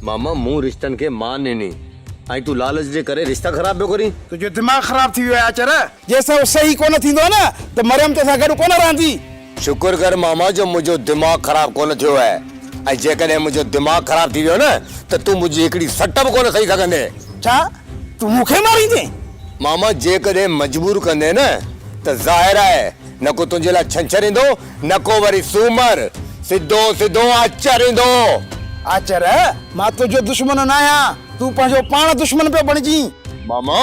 ماما مون رشتن کي مان ڏني ۽ تون لالچ جي ڪري رشتا خراب پيو ڪرين. تنهنجو دماغ خراب ٿي ويو آهي آچر. جيستائين اهو صحيح ڪونه ٿيندو نه ته مريم توسان گڏ ڪونه رهندي. شڪر ڪر ماما جو منهنجو دماغ خراب ڪونه ٿيو آهي ۽ جيڪڏهن منهنجو دماغ خراب ٿي ويو نه ته تون منهنجي هڪڙي سٽ به ڪونه سهي سگهندين. ڇا؟ تون مون کي ماريندين؟ ماما جيڪڏهن مجبور ڪندين نه ته ظاهر آهي نه ڪو تنهنجي لاء ڇنڇر ايندو نه ڪو وري سومر، سڌو سڌو آچر ايندو. آچر، مان تنهنجو دشمن ناهيان، تون پنهنجو پاڻ دشمن پيو بڻجين. ماما،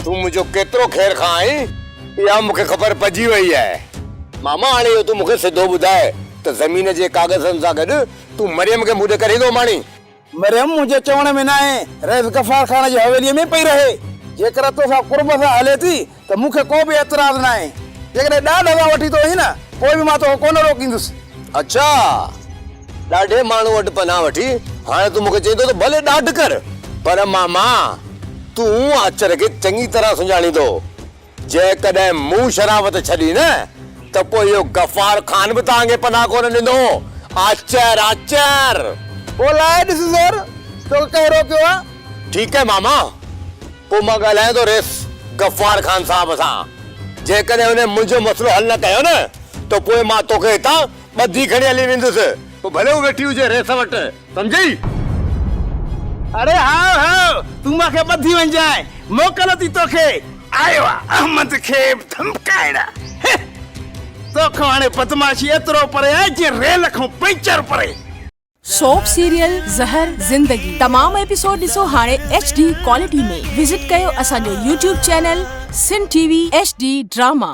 تون منهنجو ڪيترو خير خواهه آهين، اها مون کي خبر پئجي وئي آهي. ماما، هاڻي اهو تون مون کي سڌو ٻڌاء ته زمين جي ڪاغذن سان گڏ تون مريم کي مون ڏي ڪڏهن ٿو اماڻين؟ مريم منهنجي چوڻ ۾ ناهي، رئيس غفار خان جي حويليء ۾ پئي رهي. جيڪر تو سان قرب سان هلي ٿي ته مون کي ڪو به اعتراض ناهي. جيڪڏهن ڏاڍ سان وٺي ٿو وڃين نه، پوء به مان توکي ڪونه روڪيندس. اڇا! ڏاڍي ماڻهوء وٽ پناهه وٺي هاڻي تون مون کي چئين ٿو ته ڀلي ڏاڍ ڪر، پر ماما تون آچر کي چڱي طرح سڃاڻيندو. جيڪڏهن مون شرافت ڇڏي نه ته پوء اهو غفار خان به توهان کي پناهه ڪونه ڏيندو. آچر! آچر! پوء لائي ڏس زور، توکي ڪنهن روڪيو آ؟ ٺيڪ آهي ماما، پوء مان ڳالهايان ٿو رئيس غفار خان صاحب سان. جيڪڏهن هن منهنجو مسئلو حل نه ڪيو نه ته پوء مان توکي هتان ٻڌي کڻي هلي ويندس. پوء ڀلي هو ويٺي هجي رئيس وٽ، سمجهئي؟ اڙي هائو هائو، تون مان کي ٻڌي وڃجانء، موڪل ٿي توکي. آيو آ احمد کي به ڌمڪائڻ. هه! توکان هاڻي بدمعاشي ايترو پري آهي جيئن ريل کان پنچر پري. سوپ سيريل زهر زندگي تمام ايپيسوڊ ڏسو هاڻي ايڇ ڊي ڪوالٽي ۾ وزٽ ڪيو اسان جو YouTube channel Sindh T V H D drama.